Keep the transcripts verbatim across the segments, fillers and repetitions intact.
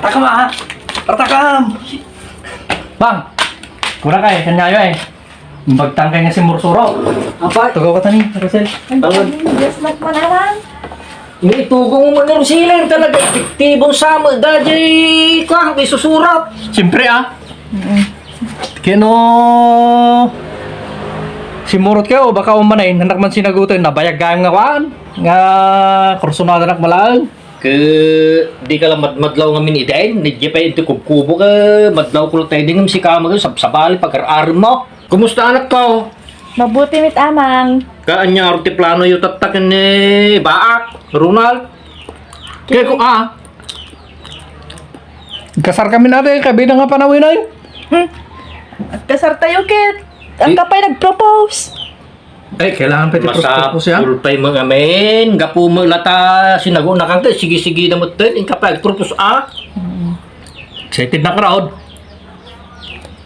Takam, ah! Artakam! Bang! Kuna kay, kanyayo eh. Bagtang kay nga si Mursuro. Apa? Tugaw ka tani, Rosel. Ang Tawag. Yes, mat manaman. Ini itugaw mo man, Rosel, talaga epektibong sama, dajay, kuwan, isusurat. Siyempre, ah. Mm-mm. Keno, simurot kayo, baka umanay, nanak man sinagutan, nabayag kayang nga kuwan, nga kursunada nak malaang. Ke, di ka lang mad-, madlaw ngamin iden, ni Jepay iti kubkubo ke, madlaw ko lang tayo, di ngam si Kama ke, sabsabali, pag-ar-arem mo. Kumusta anak ko? Mabuti met, Amang. Ka, anya, aro ti plano yo, tattaken ni Baak, Ronald? Kaya ko, ah. Kasar kami na rin, kabida nga panawin ay. Hmm. Kasar tayo, Kit. Ang Di- kapay nag-propose. Ay, kailangan pa iti propose yan. Masapul pay mo ngamin. Gapu mo lata, sinago na kang kay, sige-sige na mo tayo. Ang kapay nag-propose, ah. Mm. Excited na crowd.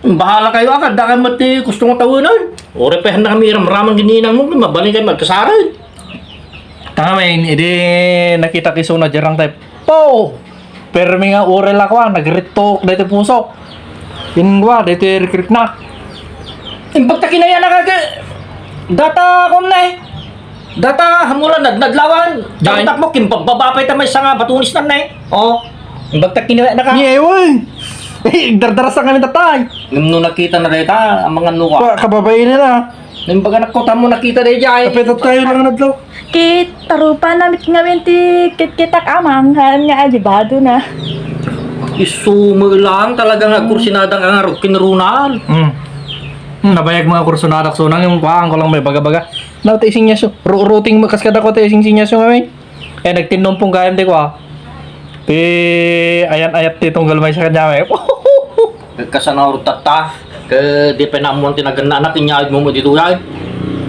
Bahala kayo agad, da kayo mati gusto nga tawanan. Ore pa na kami ramraman gininang mo, mabalin kayo magkasaran. Tama, men, idi nakita ki Sona, jarang tayo. Po! Permi nga urel ako, ah, nagritok daytoy pusok. Ingwa, daytoy rikrik na. Imbag ta kinaya na kag-, data kom na eh. Data, hamula, nadnadlawan. Jay. Tapos mo, kimpagbaba pa ita may sanga batunis na na eh. Oh, imbag ta kinaya na ka. Ni Ewan. Eh, dardarasa kami tatay. Ngem no nakita na dayta, ang mga nuka. Pa, kababain na na. Imbag anak ko, tamo nakita dayta, eh. Kapit tayo lang nadlaw. Kit, tarupa namit ngamin ti kitkitak amang, haan nga ajibado na. Isu mo lang talaga nga kursinada ka nga rod kinrunan. Mm. Hmm, nabayag mga kursunada, so nang yung kuhaan ko lang may baga-baga. Na, ti sinyasyo. Ru-, routing mo, kas kada ko, ti sinyasyo ngamin. Eh, nagtinumpong gayam, di ko, ah. Ti ayan-ayat ti tunggal may sa kanya, eh. Kasano rod tatta? Ke, di pa naammuan ti nagannanak, inyawid mo mo dito, ay?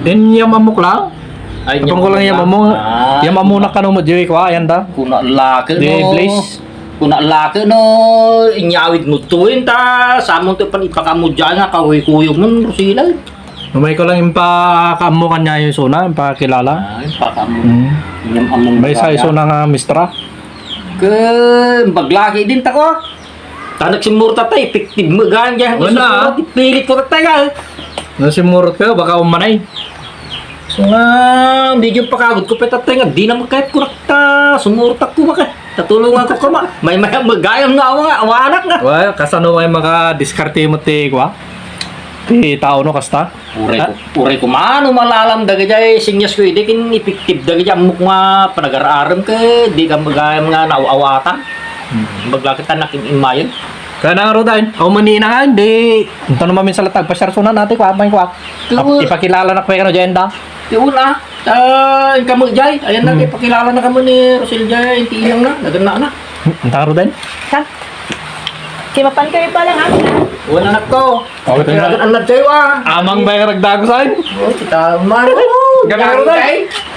Din yam ammok lang. Ay, Apang ko lang yam ammok. Ah, yam ammok na kano mo, Joey, kwa, ayan da. Kuna laki, Di, no? Please. Kuna laki, no? Inyawid mo to, yun, ta. Samon to, pan ipakamu dyan, nga, kaway-kuyog mo, Rosila. Umay ko lang impakaammo kanya yung Sona, impakilala. Ah, impakaammo. Mm. Yung among May isa baga. Yung Sona nga mistra. Ke, baglaki din tako. Ta nagsimurot tayo, effective mo, gan, gan. Wala. Ipilit ko tayo, ah. Nasimurot kayo, baka umanay. So nga, medyo pakagot ko, peta tayo nga, di naman kahit kurakta, sumurot ako, baka. Tatulungan ko kama. May, may, magayam nga awa nga, awa anak nga. Well, kasano may makadiskarte mo ti, kwa? Ti tao no, kasta? Uray ko, Ah? Uray ko, mano malalam dagiti sinyas ko, idi kin effective dagiti ammok nga panagar-arem ke, di ka magayam nga naawatan. Hmm. Baglaki ta nakim-imayen. Kaya na nga, Rodan, aw, manina nga, di, ito naman minsan lang tagpasyar sunan natin, kwa, may kwa. Ito, Ap-, ipakilala na kwa, ano, Jenda? Ti una, ah, inka mo, Jay. Ayan na, Hmm. ipakilala na kamo ni Rosel, Jay. Ti inang na, naganna na. Ang taro din? Kan? Kimapan kayo pa lang, ah. Wala na to. Oh, ito na. Naganna kayo, ah. Amang ba yung nagdagosan? Oh, kita man. Ganun, Jay. Rodan.